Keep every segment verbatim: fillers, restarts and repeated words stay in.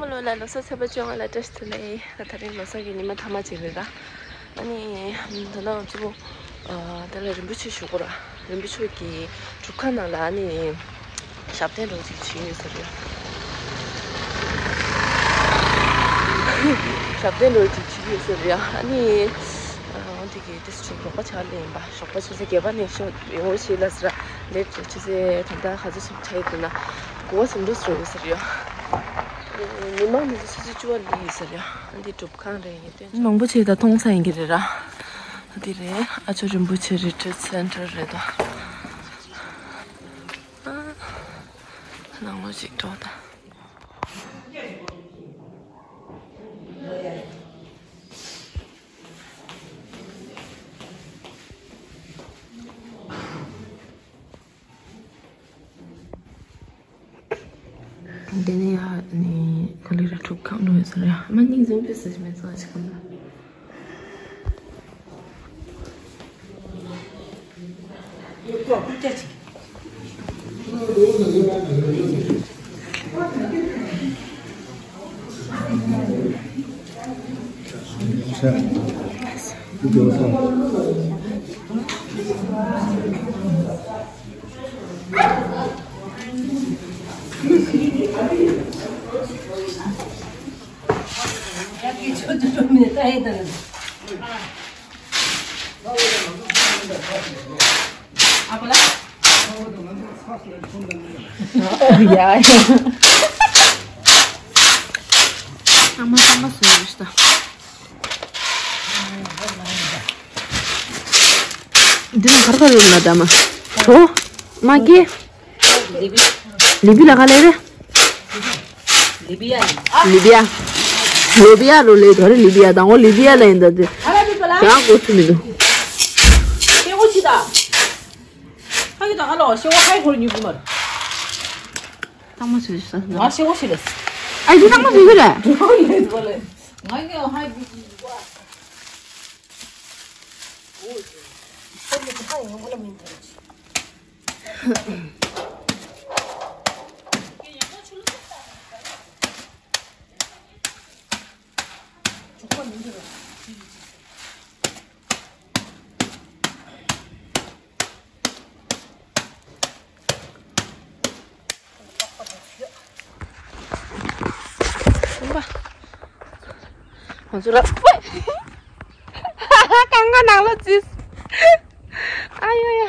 ལོ་ལ་ལོ་གསར་ཚེས་པ་བཅོ་ལྔ་ལ་བཀྲ་ཤིས་བདེ་ལེགས། ད་ད་རིང་ལོ་གསར་གྱི་ཉི་མ་མཐའ་མ་ཅིག་རེད་ད། ཨ་ནི་ད་ལྟ་ང་ཚོ་ཨ་དེ་ལ་རིན་པོ་ཆེ་བཞུགས་སྐོར་ར། རིན་པོ་ཆེ་གི་སྒྲུབ་ཁང་ནང་ལ་ཨ་ནི་ཞབས་བརྟན་འདྲ་བོ་ཅིག་བྱེད་ཀྱི་ཡོད་ས་རེད། ཞབས་བརྟན་འདྲ་བོ་ཅིག་བྱེད་ཀྱི་ཡོད་ས་རེད། ཨ་ནི་ཨ་འོ་དེ་གི་ཏིས་ཆུ་རོགས་པ་ཆགས་ལེ་ཡིན་པ། རོགས་པ་ཆུ་ཚོད་བརྒྱད་པ་ནས་ཤོག་ཡོང་བ་ཞིག་ལ་ཟེར་ར་ལེབ་ཅེ་ཆུ་ཚོད་ད་ལྟ་ག་ཚོད་ཆགས་ཡོད་འདུག་ན་དགུ་པ་ཟིན་འགྲོ་ཟེར་ཡོད་ས་རེད། མི་མང་ནི་ཆུ་ཚོད་བཅུ་པ་ལ་ཡོད་ས་རེད། ཨ་འདི་སྒྲུབ་ཁང་རེད། ངས་སྟོན་མང་པོ་ཅིག་ད་མཐོང་ས་ཡིན་གྱི་རེད་ར། ཨ་འདི་རེད། ཨ་ཅོ་རིན་པོ་ཆེ་རི་ཊི་རིཊ་སེན་ཊར་རེད་ད། ཨ་ནང་ལོགས་ཅིག་འགྲོ་ད། དེ་ནས་ཡ་ནི་ག་ལེ་ར་སྒྲུབ་ཁང་འགྲོ་ཡོད་ས་རེད། ཨ་མ་སྙིང་རྗེ་པོ་ཟེར་ཞིག་མེད་ཚོ་ཞིག་གམ་ལ། ཡ་ཡ། ཨ་མ་ཨ་མ་སུ་ཡིན་ཤི་ད། འདི་ནི་གར་གར་ཡོད་ན་ད་མ། ཁྲོ། མ་སྐྱེ། ལི་བི་ལ་ག་ལེ་རེད། ལི་བི་ཡ་ཡིན། ལི་བི་ཡ། ལི་བི་ཡ་ལོ་ལེ་དོ་རེ་ལི་བི་ཡ་དང་འོ་ལི་བི་ཡ་ལ་ཡིན་ད་དེ། ཨ་ར་བི་པ་ལ། ཡང་གོ་ཚུལ་མི་འདུག་ཤེ་བོ་ཆི་ད། ཧ་གི་ད་ཧ་ལོ་ཤེ་བོ་ཧའི་ཧོར་ཉུ་གུ་མར། ཏང་མ་ཆུ་ཆུ་ས། ང་ཤེ་བོ་ཤེ་རེད། ཨ་ཡི་ཏང་མ་ཆུ་ཆུ་རེད། ང་གི་ཧའི་བི་གི་ཡུ་གུ། ང་ཚོ་ར། རྐང་པ་ནང་ལ་བརྫིས། ཨ་ཡ་ཡ།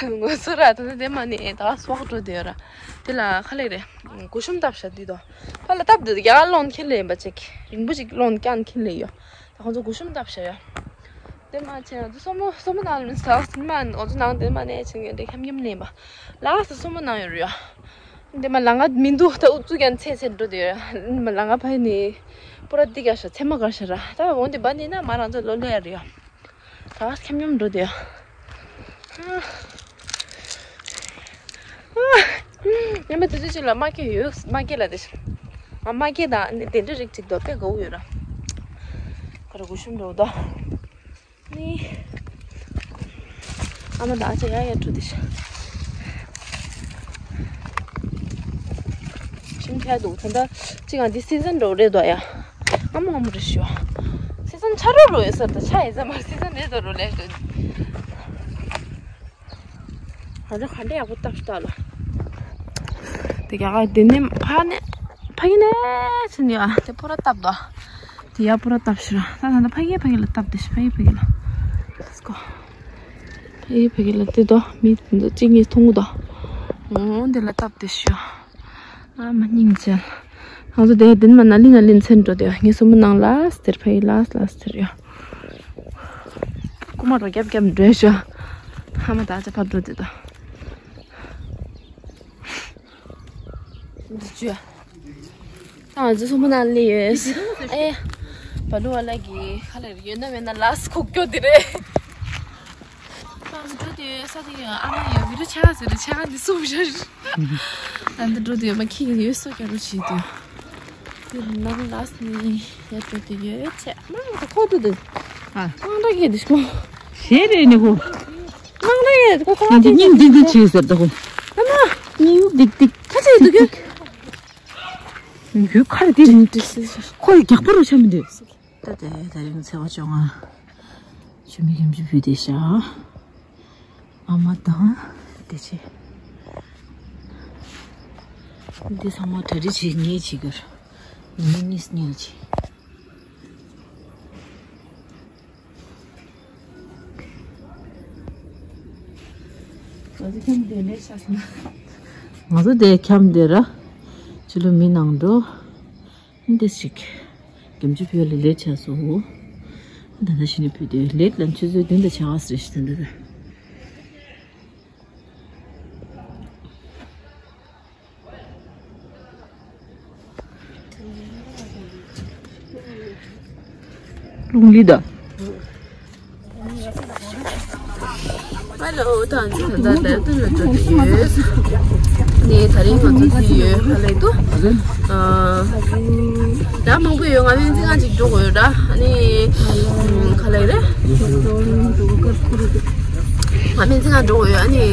ང་ཚོ་ར་ད་ལྟ་དེ་མ་ནས་ད་སོག་འགྲོ་དེ་ར། དེ་ལ་ཁ་ལེགས་རེད། གོས་ཤམ་བཏབ་བཞག་དུས་དོ། ཕ་ལ་བཏབ་དུས་རྒྱ་གར་ལོན་ཁྱེར་ལེན་པ་ཅིག་རིང་པོ་ཅིག་ལོན་ཀྱང་ཁྱེར་ལེ་ཡོད། ད་ཁོང་ཚོ་གོས་ཤམ་བཏབ་བཞག་ཡོད། དེ་མ་བྱས་ང་ཚོ་སོ་མོ་སོ་མོ་ནང་ལ་ཟག་ཟིན་མ་ང་ཚོ་ནང་དེ་མ་ནས་ཕྱིན་ངན་དེ་ཁྱམ་ཁྱམ་ལེན་པ། ལགས་སོ་སོ་མོ་ནང་ཡོད་རེད་ཡོད། འདི་མ་ལང་ང་མི་འདུག་ད་ཨུ་ཚུགས་ཀྱང་ཚེ་ཚེ་འགྲོ་དེ་ཡོད། མ་ལང་ང་ཕ་ནི་པུ་ར་འདི་ག་ཤ་ཚེ་མ་ག་ཤ་ར་ད་འོང་དེ་བ་ནི་ན་མ་རང་ཚོ་ལོ་ལེ་ཡ་རེད་ཡོད། ད་ཁྱམ་ཁྱམ་འགྲོ་དེ་ཡོད། ཉི་མ་དེ་ཚོ་ཅིག་ལ་མ་སྐྱེས་ཡོད་མ་སྐྱེས་ལ་དེ། ང་མ་སྐྱེས་དང་ནི་དེ་འདྲ་རིགས་ཅིག་དོ་དཔེ་དགའ་བོ་ཡོད་ར། ཁ་ར་གོས་ཤམ་འགྲོ་དོ། ནི། ཨ་མ་ད་ཨ་ཅེ་ཡ་ཡ་འགྲོ་དེ་ཤ། ཤིང་ཁ་འདུག་ད་ལྟ་ཅིག་ང་འདི་སི་ཛན་འགྲོ་རེད་དོ་ཡ། ཨ་མ་ཨ་མ་རེ་ཤོ། སི་ཛན་ཆ་རོ་རོ་ཡོད་ས་ད་ཆ་ཡིན་ས་མ་སི་ཛན་རེད་དོ་རོ་ལེ་དོ། ང་ཚོ་ག་འདྲ་ཡག་པོ་བཏབ་ཤི་ད་ལ། དེ་ག་ག་དེ་ནས་ཕ་ནས་ཕ་གི་ནས་ཕྱིན་ཡོད་ཨ་དེ་པོ་ར་བཏབ་དོ། དེ་ཡ་པོ་ར་བཏབ་ཤི་ར་ད་ད་ད་ཕ་གི་ཕ་གི་ལ་བཏབ་དེ་ཤི་ཕ་གི་ཕ་གི་ལ། Let's go. ཕ་གི་ཕ་གི་ལ་དེ་དོ་མི་དེ་ཚོ་གཅིག་གཉིས་མཐོང་གི་དོ། འོ་དེ་ལ་བཏབ་དེ་ཤི་ཡོད། ཨ་མ་སྙིང་རྗེ། ང་ཚོ་དེ་དེ་ནས་མ་ན་ལི་ན་ལི་ཚན་འགྲོ་དེ་ངས་སོ་མོ་ནང་ལ་སྟེར་ཕ་ཡི་ལ་ལ་སྟེར་ཡོད། རྐུ་མ་རོ་རྒྱབ་རྒྱབ་འགྲོ་ཤོ། ཨ་མ་ད་ཅ་ཕར་འགྲོ་དེ་དོ། འདི་ཅུ། ང་ཚོ་སོ་མོ་ནང་ལ་ཡོད། ཨེ། བ་ལུ་བ་ལ་གི་ཁ་ལེར་ཡོད་ན་མེད་ན་ལ་སི་ཁོག་སྐྱོ་དེ་རེད། ང་ཚོ་འགྲོ་དེ་ཡོད་ས་དེ་ཡོད་ཨ་མ་ཡོད་བི་རུ་ཆ་ཟེར་རེད་ཆ་ག་འདི་སོ་མོ་ཤར། ད་འདི་འགྲོ་དེ་ཡོད་མ་ཁྱི་ཡོད་སོ་སྐྱ་རུ་བྱེད་དེ་ཡོད། དེ་ནང་ལ་སི་ནི་ཡ་འགྲོ་དེ་ཡོད་ཆེ་མ་ཡོད་ཁོ་འགྲོ་དེ། ཨ། ནང་ལ་གི་དེ་ཤོ། ཞེ་རེ་ནི་ཁོ། ནང་ལ་གི་ཁོ་ཁོ་ང་ཚོ་སྙིང་ཏིག་ཏིག་བྱེད་ཟེར་ད་ཁོ། ཨ་མ། སྙིང་ཏིག་ཏིག་ཁ་ཆེ་འདུག་གི། ཡུལ་ཁར་དེ་ཁོ་ཡི་རྒྱག་པ་རུ་ཆ་མི་འདུག་ད་དེ་ད་རིང་ཚེས་པ་བཅོ་ལྔ། ཆུ་མིག་གམ་ཆུ་ཕུད་དེ་ཤ། ཨ་མ་དང་། དེ་ཆེ། འདི་ཚང་མ་གྲ་སྒྲིག་བྱེད་ངེས་བྱེད་དགོས། ཉིན་གཉིས་གཉིས་བྱེད། ང་ཚོ་ཁྱམས་དེ་ལས་ཤ་སོང་། ང་ཚོ་དེ་ཁྱམས་དེ་ར། ཆུ་ལོ་མི་ནང་འགྲོ། འདི་ཞིག་གམ་ཆུ་ཕུད་ལ་ལེགས་ཆགས་སོང་། ད་ལྟ་ཞིག་ནས་ཕུད་དེ་ལེགས་ལ་ཆུ་ཚོད་བདུན་དང་ཕྱེད་ཀ་ཟེར་ཞིག་ད་འདི་ར། རླུང་ལི་ད། ཧ་ལོ། ད་ང་ཚོ་ད་ལྟ་ལྡེར་ལྡུན་ལ་འགྲོ་གི་ཡོད། ནི་ད་རིང་ང་ཚོ་འདི་ཡོད་ཧ་ལས་འདུག་ཨ། ད་མང་པོ་ཡོད། ང་སྨན་རྩིས་ཁང་ཅིག་འགྲོ་དགོས་ཡོད་ར། ཨ་ནི་ག་ལེ་རེད། ང་སྨན་རྩིས་ཁང་འགྲོ་དགོས་ཡོད། ཨ་ནི་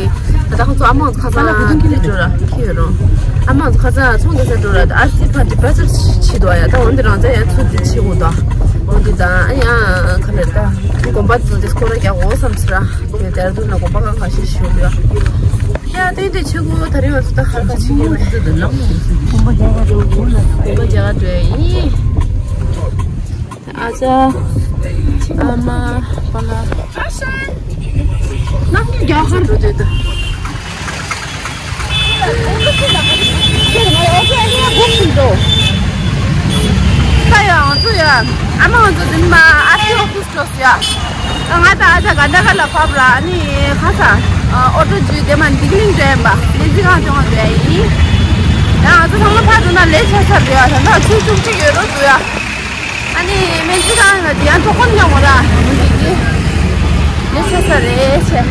ད་ལྟ་ཁོ་ཚོ་ཨ་མ་ཚོ་ཁ་སང་དེ་འགྲོ་ར་ཁྱི་ཡོད་རུང་། ཨ་མ་ཚོ་ཁ་སང་ཚོང་རྒྱག་ས་འགྲོ་ར། ད་ཨར་སི་པར་ཏི་པ་ཅར་བྱེད་དོ་ཡ། ད་འོན་ཏེ་རང་ཚ་ཡ་ཚུར་དེ་བྱེད་དགོས་དོ། འོན་ཏེ་ད་ཨ་ཡ་ག་ལེ་ད་དགོན་པ་ཚོ་དེ་སྐོར་ར་རྒྱག་འོ་བསམ་ཚུལ་ར། དེ་དེར་དུ་ན་དགོན་པ་གང་ག་ཤེས་ཤེས་ཡོད་ར། ཡ་དེ་དེ་ཆུ་གུ་ད་རེ་བ་ཚོ་ད་ཧར་ཁ་ཆི་གི་མེད། དགོན་པ་རྒྱ་གར་འགྲོ་དགོན་པ་རྒྱ་གར་འགྲོ་ཡ་ཡིན། ཨ་ཅག་ཨ་མ་པ་ལ། ནམ་རྒྱུན་རྒྱ་གར་འགྲོ་འདོད་དོ། ད་ཡང་ང་ཚོ་ཡ་ཨ་མ་ང་ཚོ་འདི་མ་ཨ་ཕི་ཨོ་ཕིས་འགྲོ་སོང་ཡ། ང་དང་ཨ་ཅག་ག་འདྲ་ག་ལ་ཕབ་ར། ཨ་ནི་ཁ་ས་ཨོ་ཏོ་འཇུས་དེ་མ་འདིག་ལིང་འདྲ་ཡིན་པ་ལེ་ཚི་གང་བྱུང་བ་འདྲ་ཡིན། ཡང་ང་ཚོ་ཚང་མ་ཕར་འགྲོ་ན་ལས་ཆ་ས་རེད་བ། ད་ནང་ཆུ་ཚུགས་ཅིག་ཡོད་རོགས་འདུག་ཡ། ཨ་ནི་སྨན་རྩིས་ཁང་ལ་དེ་ཡང་ཚོགས་ཁོམ་ཡོང་བ་ར། ལས་ཆ་ས་རེད་ཆེ།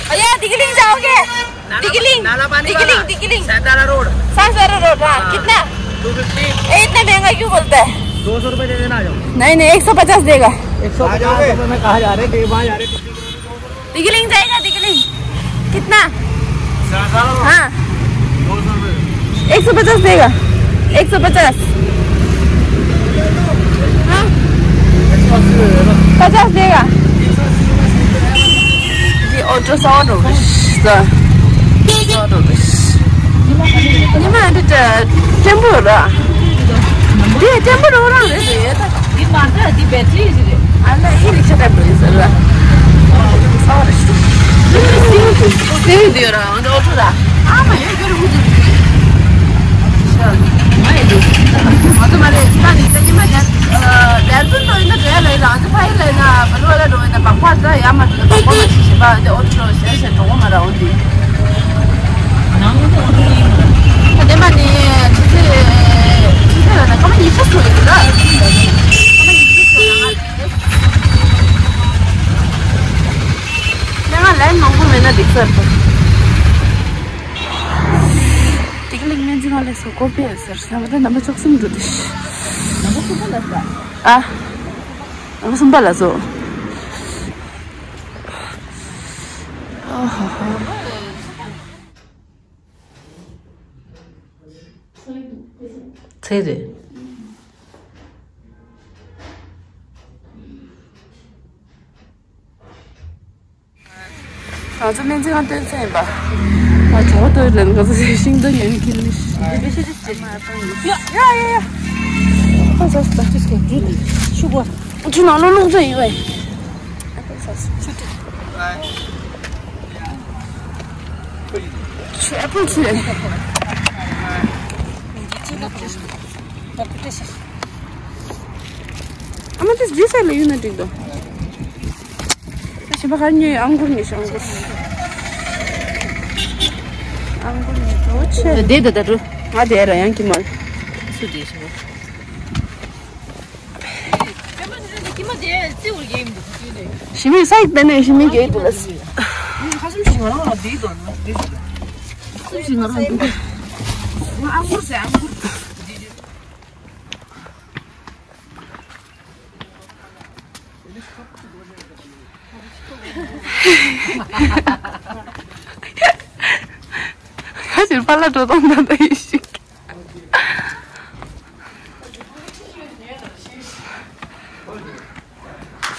भैया दिगलिंग जाओगे? दिगलिंग। नाला पानी वाला। दिगलिंग, दिगलिंग। सैतारा रोड। सैतारा रोड, हाँ। हाँ। कितना? To fifty. ए, इतना महंगा क्यों बोलता है? दो सौ रुपए दे देना, आ जाओ। नहीं, नहीं, एक सौ पचास देगा। एक सौ पचास रुपए में कहाँ जा रहे हैं? वहाँ जा रहे हैं। दिगलिंग जाएगा, दिगलिंग। कितना? हाँ। एक सौ पचास देगा। एक सौ पचास। हाँ। पचास देगा। ये ऑटो सौ रुपये। सौ रुपये। ये मैं तो टे-, टेम्पो रहा। ये टेम्पो रहा है, ये तो। འདི་མ་འདྲ། འདི་བེ་ཊི་རི་ཞིག་རེད། ཨ་ལ་ཨི་རིག་ཤ་ལྟ་བུ་རེད་ཟེར་བ། ཨོ་རེད། སེ་རི་འདི་ཡོད་ར། ཨོ་འདི་ཨོ་ཊོ་ར། ཨ་མ་ཡོད་རྒྱུ་རུ་འདི། ཤ་མ་ཡོད་འདུག་ང་ཚོ་མ་རེད། ད་ནི་ད་ཉི་མ་ཉར་ལེར་ཏུན་ལོ་ཡིན་ན་འགྲོ་ཡ་ལ་ཡིན་ལ། ང་ཚོ་ཕ་ཡུལ་ལ་ཡིན་ན་བ་ལུ་བ་ལ་འགྲོ་ཡིན་ན་བག་ཕ་ད་ཡ་མ་འགྲོ་ན་བག་པ་མ་ཤི་ཤི་བ་འདི་ཨོ་ཊོ་ཞེ་ཞེ་འགྲོ་གོ་མ་ར། འོ་འདི། ད་དེ་མ་ནི་ཆུ་ཚོད་ཆུ་ཚོད་ལ་ན་སྐར་མ་ཉི་ཤུ་སོ་ཡོད་ལ། སྐར་མ་ཉི་ཤུ་སོ་ཡོད་ལ། ང་ལན་མང་པོ་མེད་ན་འགྲིག་ས་རེད། དེ་གི་ལིག་མན་ཇི་ང་ལས་སོ་ཀོ་པེ་ཟེར་ས་བ་ད་ནམ་པ་ཅོག་སུམ་འགྲོ་དེ་ཤི། ནམ་པ་གསུམ་པ་ལ་ས། ཨ། ནམ་པ་གསུམ་པ་ལ་སོ། ཨ་ཧ་ཧ། ཚེ་རེད། ང་ཚོ་སྨན་རྩིས་ཁང་ཐོན་ཚར་ཡིན་པ། ང་ཇོ་བོ་ཏོ་ལ་ང་ཚོ་ཤིང་ཏོག་ཉོས་ནས་ཁྱེར་ནས། ཡ་ཡ་ཡ། ཨ་ཙི་ཙི་ཙི་ཙི། ཆུ་ནང་ལོགས་རླུང་རྩ་ཡིན་པས། ཆུ་ཨེ་པལ་ཆུ་རེད། ཨ་མ་དེ་ཇི་སར་ལ་ཡོད་ན་འགྲིག་འདུག་ད་ཞིམ་པ་ག་ཉོས། ཨང་གུར་ཉོས་ཤོག་ཨང་གུར། ཨང་གུར་ཉོས་འགྲོ་ཆེ། དེ་ད་ད་འགྲོ། ང་དེ་ར་ཡང་ཁྱི་མོ། སུ་དེ་ཤོག་ཞི་མི་སའི་པེ་ནེ་ཞི་མི་གེ་ཏུ་ལ། ཁ་སུམ་ཞིག་ང་རང་ལ་བསྡད་དོ་ན་བསྡད་དོ། ཁ་སུམ་ཞིག་ང་རང་ལ་བསྡད་དོ། ང་ཨང་གུར་ཟེར་ཨང་གུར། ཕྱིར་པཱ་ལགས་འགྲོ་སྟངས་ད་ལྟ་ཡིན་ཞིག་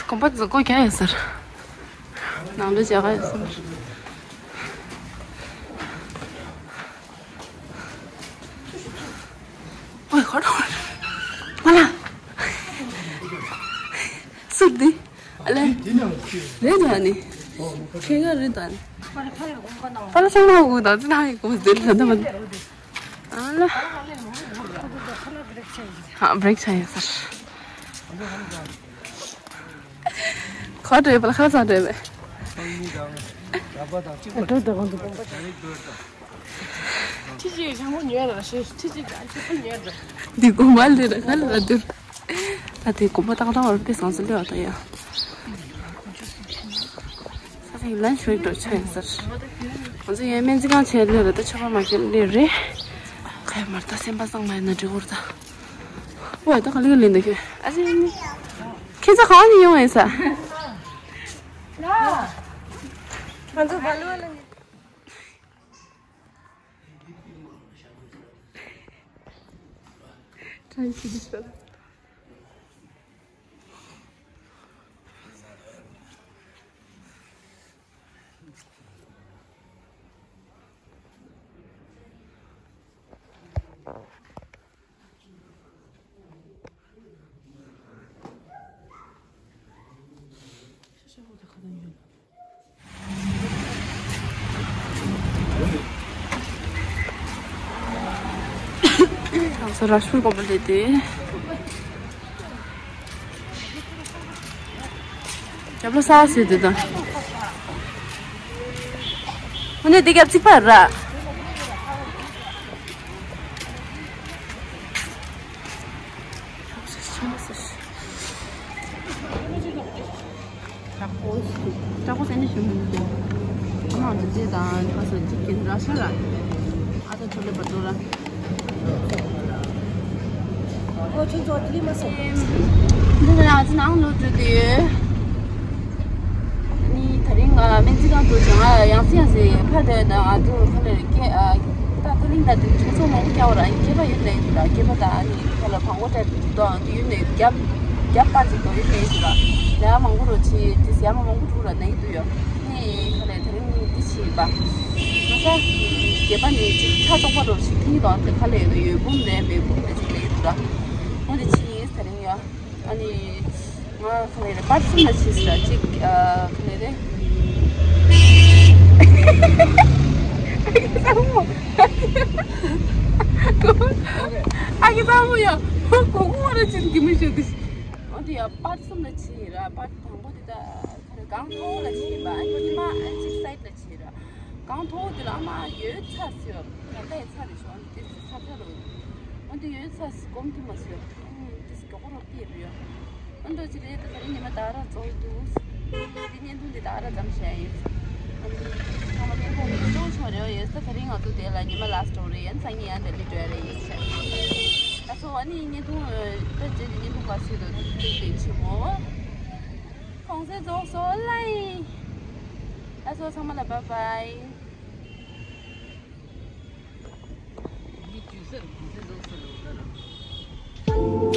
གོམ་པ་འཛུགས་སྒོ་རྒྱག་ཡོད་ཟེར། ནང་ལ་བྱ་ག་ཡོད་ཟེར། ཨོའི་ཧོ་རོ། མ་ལ། སུར་དི། ཨ་ལེ། རེད་དོ་ཨ་ནི། ཁྱེད་ཀ་རེད་དོ་ཨ་ནི། པཱ་ལགས་ཚང་མ་འུ་དང་ཙི་ནང་གི་གོ་ཟེར་ལ་འདི་མ། ཨ་ལ། ཧ་བྷི་རེག་ཆགས་ཡོད་ཟེར། ག་འདྲ་ཡོད་པ་ལ་ཁ་ཚ་འདྲ་ཡོད་པས། ཁྲི་གཅིག་ཞང་པོ་ཉོས་ར་ཞེས་ཁྲི་གཅིག་ཨ་ཆེ་པོ་ཉོས་ར། འདི་གོ་མ་ལེ་ར་ཁ་ལ་ར་འདུར། ད་དེ་དགོན་པ་ཏག་ཏག་བར་དེ་སང་སི་ལེ་བ་ད་ཡ། ས་ས་ཡི་ལན་ཤོད་འགྲོ་ཆ་ཡིན་ཟེར། ང་ཚོ་ཡའི་སྨན་རྩིས་ཁང་ཆེ་ལེ་ར་ད་ཆོ་པ་མ་ཁྱེར་ལེ་རེད། ཁ་ཡ་མར་ད་སེམས་པ་གཙང་མ་ཡིན་ན་འགྲིག་གོ་ར་ད། ཝེ་ད་ག་ལེ་ག་ལེ་འདུག་ཁྱོད་ཨ་ཅེ་ནི། ཁྱེད་ཚོ་གང་ནས་ཡོང་ཡིན་ས། ང་ཚོ་བ་ལུ་བ་ལ། Trying to distract. ང་ཚོ་ར་ཤུར་དགོན་པ་སླེབས་ཏེ། རྒྱབ་ལ་ས་ཟེར་དེ་དང་། ཨ་ནི་འདི་རྒྱབ་གཅིག་པ་ར། ཨ་ཁོ་ཚོ་འདི་རྗེས་དང་ཁ་སང་གཅིག་གིས་ར་ཤ་ར། ཨ་ད་ཚོ་ལེ་བར་དུ་ར། ཨོ་ཁྱོད་ཚོ་ལྡི་ལི་མ་སོང་། འདི་ནས་ང་ཚོ་ནང་ལོག་འགྲོ་གི་ཡོད། ནི་དེ་རིང་ང་སྨན་རྩིས་ཁང་དུ་བྱུང་ང་ཡང་སེ་ཡང་སེ་ཕ་དེ་དང་ང་ཚོ་ཁ་ལེར་སྐད་ཨ་ད་ཚེ་རིང་ད་དུང་ཁྱོད་ཚོ་མང་པོ་སྐྱ་བ་ར་སྐྱེས་པ་ཡོད་ནས་ཡོད་ར་སྐྱེས་པ་ད་ནི་ཁ་ལ་བང་པོ་སྤྲད་དུ་དོ་ཨང་དུ་ཡོད་ནས་རྒྱབ་རྒྱབ་པ་ཅིག་དོ་ཡོད་ནས་ཡོད་ར་ལས་མང་པོ་རོ་ཆི་དེ་ཟ་མ་མང་པོ་འགྲོ་ར་ནས་ཡོད་དུ་ཡོད་ནི་ཁ་ལེ་དེ་རིང་འདི་ཆི་ཡིན་པ་ང་ས་སྐྱེས་པ་ནི་ཅིག་ཁྲ་ཙོག་པ་རོ་ཞིག་ཐིང་དང་དེ་ཁ་ལེ་ཡོད་ཡོད་བུམ་ནས་མེད་བུམ་ནས་ཅིག་ལས་ཡོད་ར་འོ་དེ་ཆི་ཡིན་དེ་རིང་ཡོད། ཨ་ནི། ང་ག་ལེ་རེད་པར་གསུམ་ལ་ཕྱིས་ཟེར་གཅིག་ཨ་ག་ལེ་རེད། ཨ་ཀི་ཚ་མོ། ཨ་ཀི་ཚ་མོ་ཡ། གོ་གོ་བ་ར་ཅིག་གི་མི་ཤོད་དེ། ཨ་དེ་ཡ་པར་གསུམ་ལ་ཕྱིས་ར་པར་དང་པོ་དེ་ད་ག་ལེ་གང་མཐོ་བོ་ལ་ཕྱིས་པ་ཨ་ནི་མ་ཨ་ཅིག་སའིད་ལ་ཕྱིས་ར། གང་མཐོ་བོ་དེ་ལ་ཨ་མ་ཡོད་ཚ་ཟེར་ཡ་ད་ཡ་ཚ་རེད་ཤོག་ཨ་ནི་དེ་ཚ་ཚ་རུ་ཨ་དེ་ཡོད་ཚ་སྐོམ་དུ་མ་ཟེར། ཨུམ། དེ་མགྱོགས་པོ་རོ་ཕེབས་རེད། ཨ་འདྲ་ཅི་རེད་ད་དེ་རིང་ཉི་མ་ད་ར་ཚོགས་འདུག་འདི་བརྙན་ཐུང་འདི་ད་ར་ཙམ་བཤད་ཡིན། ཨ་ནི་ཚང་མ་བརྙན་ཐུང་འདི་ཅུང་ཆུང་རེ་བ་ཡོད་ད་དེ་རིང་ང་ཚོ་དེ་ལ་ཉི་མ་ལ་སི་ཊོ་རི་ཡིན་སང་ཉིན་ཡང་འདི་ལི་འགྲོ་ཡ་རེད་ཡིན་བཤད། ད་ཚོ་ཨ་ནི་བརྙན་ཐུང་ད་རྗེས་ཀྱི་བརྙན་ཐུང་ག་སུས་དོ་དེ་དེ་ཆེ་མོ། གོང་ཚེ་རྫོགས་སོ་ལའི། ད་ཚོ་ཚང་མ་ལ་བཱའི་བཱའི། ཡིད་དུས་སར་གོང་ཚེ་རྫོགས་སོ་ལོ་ད་ར།